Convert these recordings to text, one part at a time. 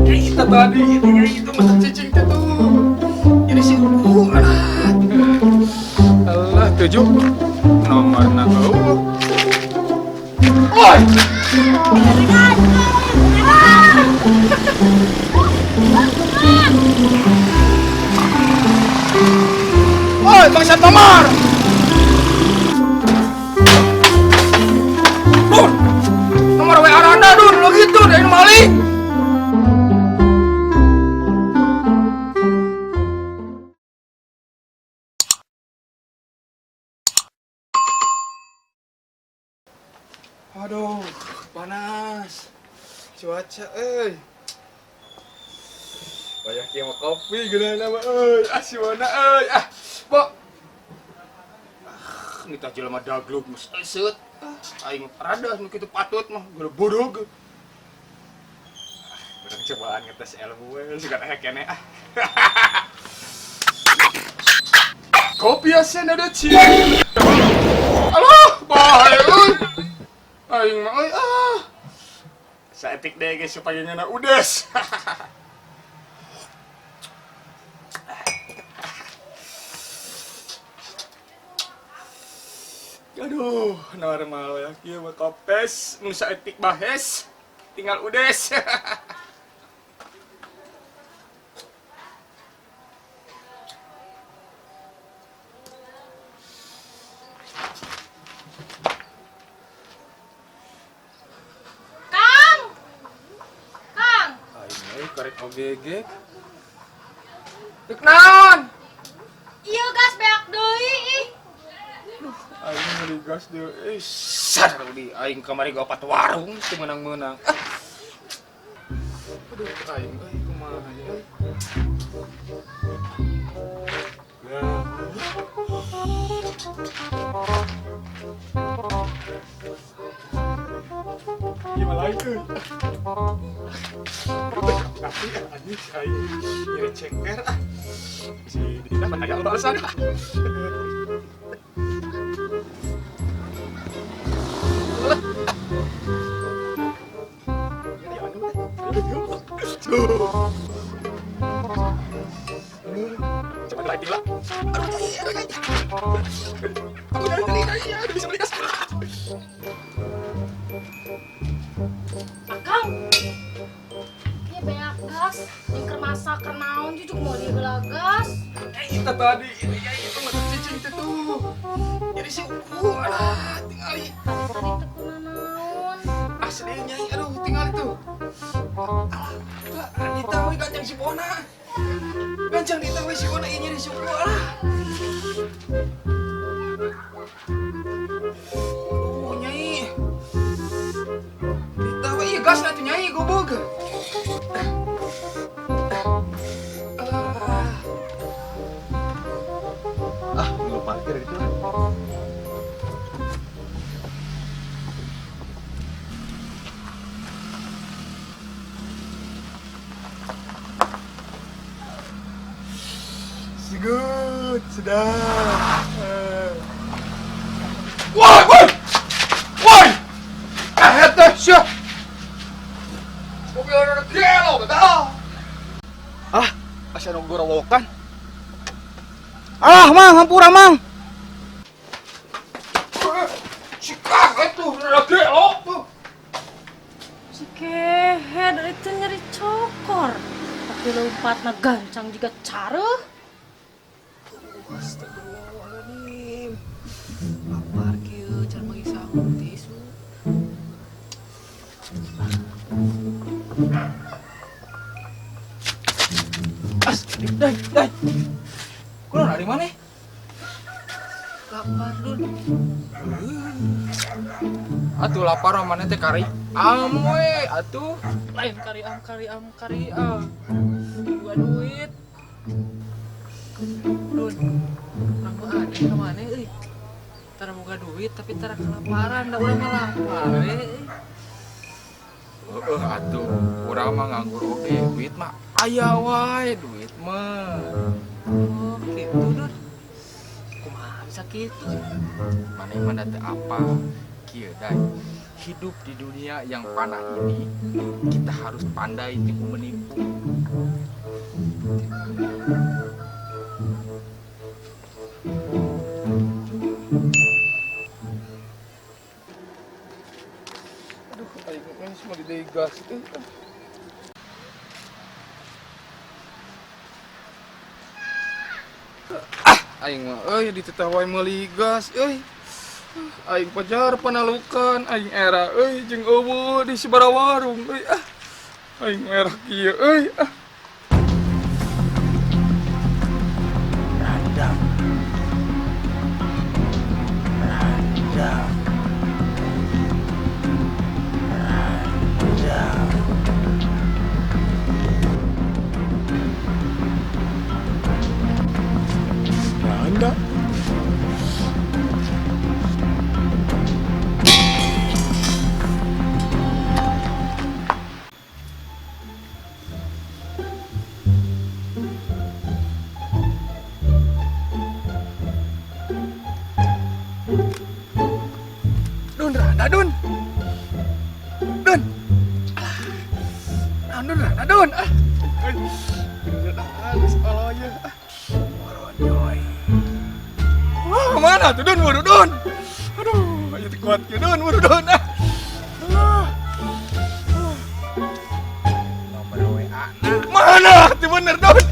Kita tadi itu masa cicing teh tuh. Jadi si alah. Alah tujuh nomorna eueuh. Woi. Woi, bangsat nomor. Dun. Nomor WA Randa dun, lo gitu dari maling. Aduh, panas. Cuaca euy. Banyak yang mau kopi geuna mah euy. Ah si mana euy. Ah, Bo. Ah, nita jelema daglug geus eseut. Ah, aing rada nu kitu patut mah geura bodog. Ah, urang cobaan ngetes ilmu we sugan aya keneh ah. Kopi asen ada ci. Alah, bae euy. Aing mah euy ah. Saetik deh guys supaya ngena udes. Aduh, normal ya kieu mah kopes, nu saetik bahes, tinggal udes. Kang! Kang! Aing euy karek OGG. Rek naon? Iya gas beak deui ih. Aing meuli gas deui. Eh, sadar di aing kamari ge opat warung teu meunang-meunang. Ah. Aduh, aing euy kumaha euy. Gimana lagi euy? Tapi anjing aing nyeri ceker ah. Si Dina mah aya balasan. Coba lagi lah. Aduh, aduh, bisa beli gas. Akang. Ieu beak gas, jeung keur masak keur naon jujuk meuli heula gas. Kita tadi ini ya itu mah cicing teh tuh. Jadi si uku alah tingali. Tadi teh kunanaon? Asli nyai aduh tingali tuh. Alah, Anita we gancang si Bona. Gancang Nita we si Bona ieu nyeri si uku alah. Aduh nyai. Nita we ieu gas atuh nyai gobog. Alah. Ah, ngeluh parkir gitu lah. Sigut, sedap. Woi, woi. Woi. Ah, teh sia. Mobil ada gelo betul. Ah, asa nu gorowokan. Ah, Mang, hampura, Mang. Si kaget tuh, ada gelo tuh. Si kehed itu nyeri cokor. Tapi lompatna gancang juga careuh. Astagfirullahaladzim. Lapar kieu can manggih sangu ti isu. As, dai, dai. Kunaon ari maneh? Lapar dun. Atuh lapar mah maneh teh kari am we atuh. Lain kari am kari am kari am. Dua duit. Dun. Urang mah aneh ka maneh euy. Tara boga duit tapi tara kelaparan da urang mah lapar we. Heeh atuh, urang mah nganggur oge, duit mah aya wae duit mah. Oh, gitu dun. Kumaha bisa kitu? Maneh mah da teu apa. Kieu dai. Hidup di dunia yang panah ini, kita harus pandai tipu menipu. Aduh, aing mah semua di gas euy. Ah, aing mah euy dititah wae meuli gas euy. Aing pajar panalukan aing era euy jeung eueuh di sabaraha warung euy ah. Aing era kieu euy ah. Randa. Dun, Randa, Dun. Dun. Alah. Dun, Randa, Dun. Ah. Geus aloy ah. Moronyoy. Wah, mana tuh Dun, buru Dun. Aduh, ayo kuat ke Dun, buru Dun. Ah. Alah. Nomor WA na. Mana tuh bener Dun?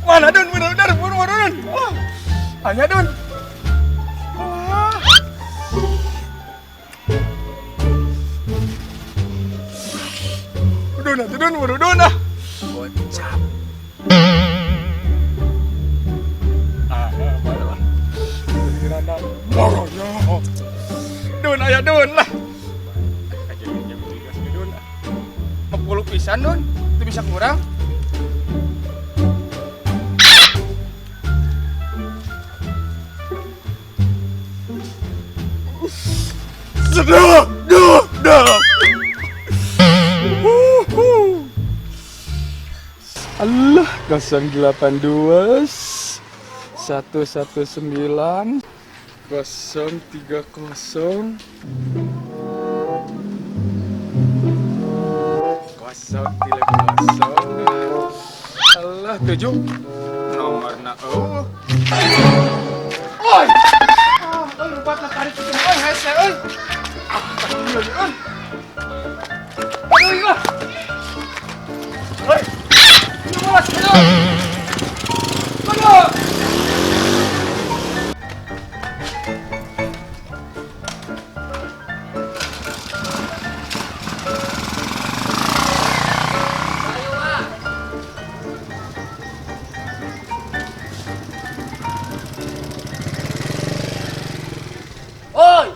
Mana Dun, bener bener buru buru Dun. Wah. Hanya Dun. Wah. Dun, atuh Dun, buru Dun ah. Gocap. Ah, mana lah. Moronya. Dun aya Dun lah. Dun. 40 pisan Dun, itu bisa kurang. Sudah, duh, dah. Allah, 082 119 030 030. Allah, 7 nomorna oh. Oi. Ah, euy lupa lah tarik itu. Oi, hese euy. Ah, euy. Aduh, ah. Oi. Awas, aduh. Aduh. Oi!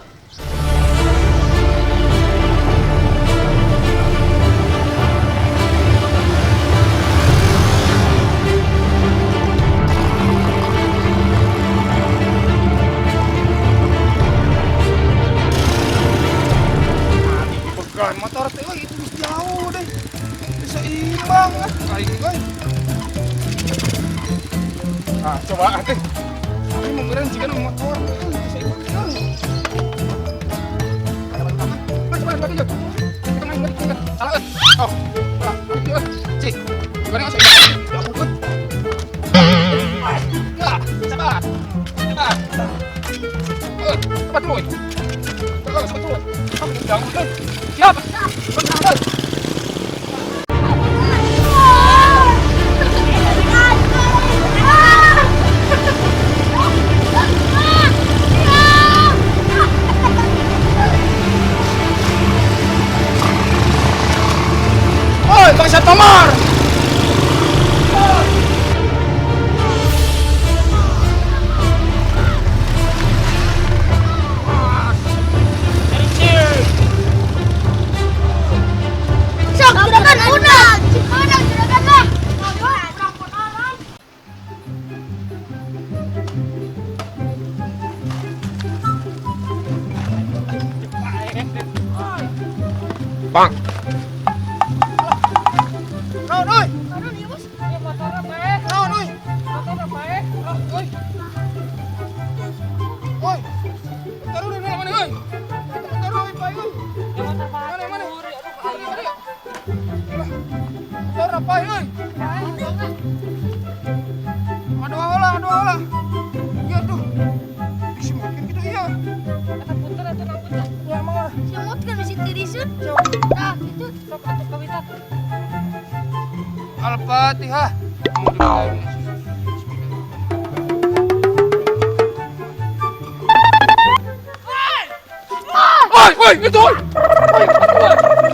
Pegang motor teh euy, itu jauh deh. Bisa imbang ah, aing euy. Ah, coba ah teh. Ini meureun jigana motor euy, bisa imbang. Salah. Oh. Cik. Gimana sih? Ya ampun. Ya, sabar. Sabar. Cepat dulu. Cepat dulu. Jangan. Siap. Cepat. Oi, bangsa Tomar. Sok, juragan unang. Cipadang juragan lah. Bang. Apa euy? Aduh lah, aduh lah. Iya tuh. Disemutkeun kitu iya. Eta puter atuh na puter. Ya mangga. Semutkeun bisi tiriseun. Tah kitu. Sok atuh kawitan. Al-Fatihah. Oi, oi, itu oi. Oi, oi.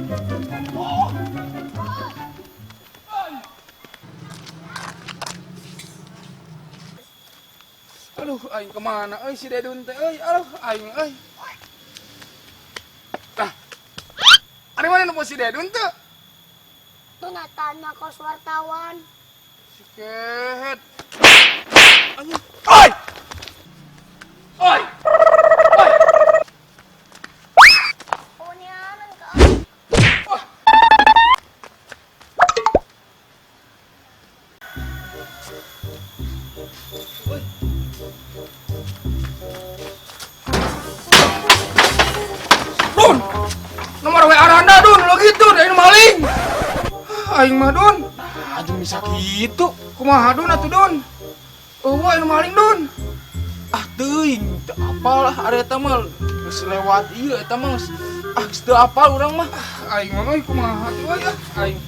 Aduh, aing kemana? Euy, si Dedun teh euy. Aduh, aing euy. Tah. Ari mana nu si Dedun teh? Tuh tanya kos wartawan. Si kehet. Anjing. Oi! Oi! Oi! Ponianan ka. Wah. Oi. Dun! Nomor WA Randa, Dun, lo gitu, aing maling. Aing mah, Dun. Anjing bisa gitu. Kumaha, Dun, atuh, Dun? Eueuh, aing maling, Dun. Ah teuing, teu apal lah ari eta mah. Geus lewat ieu eta mah. Ah geus teu apal urang mah. Aing mah euy kumaha atuh euy ah, aing.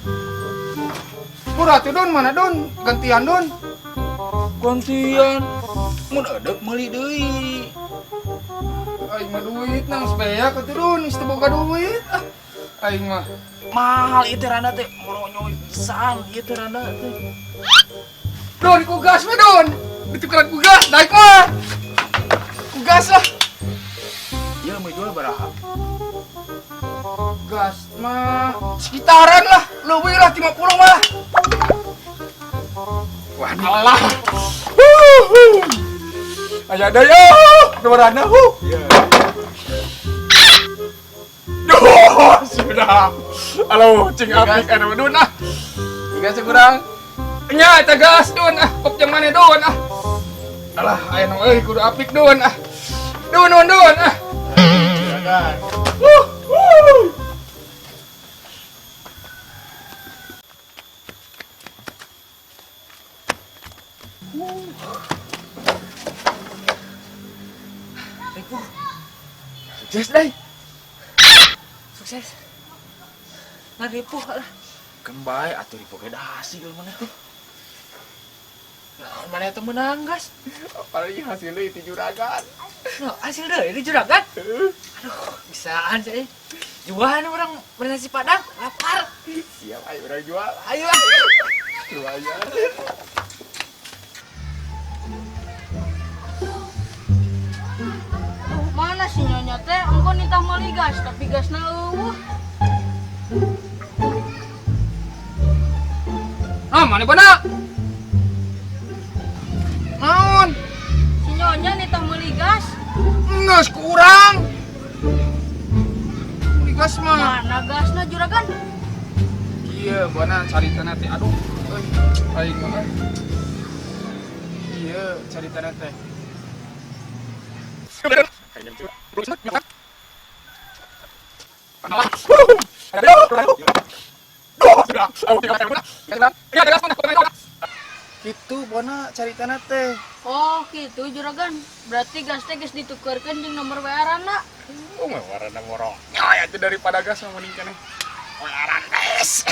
Pur atuh, Dun, mana, Dun? Gantian, Dun. Gantian. Mun eudeup meuli deui. Aing mah duit nang beak atuh, Dun, geus teu boga duit. Ah, aing mah. Mahal ieu teh randa teh, moronyoy pisan ieu teh randa teh. Dun, ku gas mah, Dun. Ditukeran ku gas, naik mah. Ku gas lah. Ieu mah jual baraha? Gas mah sekitaran lah, leuwih lah 50 mah. Wah, alah. Wuhu. Aya deui euy, nomor anda, huh. Iya. Duh, sudah. Halo, cing apik anu Dun ah. Gas kurang. Nya eta gas Dun ah, kop jeung maneh Dun ah. Alah, aya nu euy kudu apik Dun ah. Dun dun dun ah. Silakan. Wuh, wuh. Ripuh, Sukses deh. sukses. Ngan ripuh lah. Kan bae atuh ripuh ge dasi ieu maneh teh. Naon maneh teh meunang gas? Apalagi hasilnya itu juragan. No, hasil deui di juragan. Aduh, bisaan sih. Jualan orang beli nasi padang, lapar. Siap, ayo orang jual. Ayo ah. Lumayan. Tuh, mana si nyonya teh? Engko nitah meuli gas, tapi gasna eueuh. Nah, mana bana? Naon? Si nyonya nitah meuli gas. Geus kurang. Meuli gas mah. Mana gasna juragan? Iya, bana caritana teh. Aduh, euy, aing mah. Iya, caritana teh. Gitu bona caritana teh. Oh, gitu juragan. Berarti gas teh geus ditukeurkeun jeung nomor WA Randa. Oh, mah warna morong. Ya, itu daripada gas mah mending keneh. WA gas.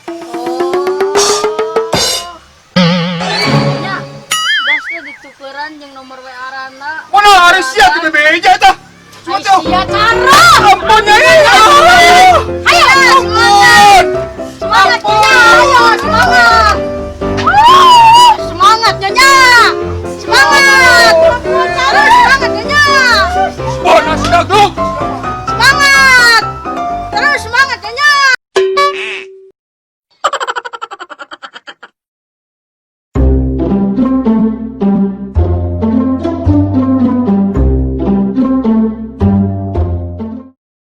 Oh. Nya, gas teh ditukeran jeung nomor WA Randa. Mana harus sia tuh bebeja tah. Ai sia cara. Ampun ya.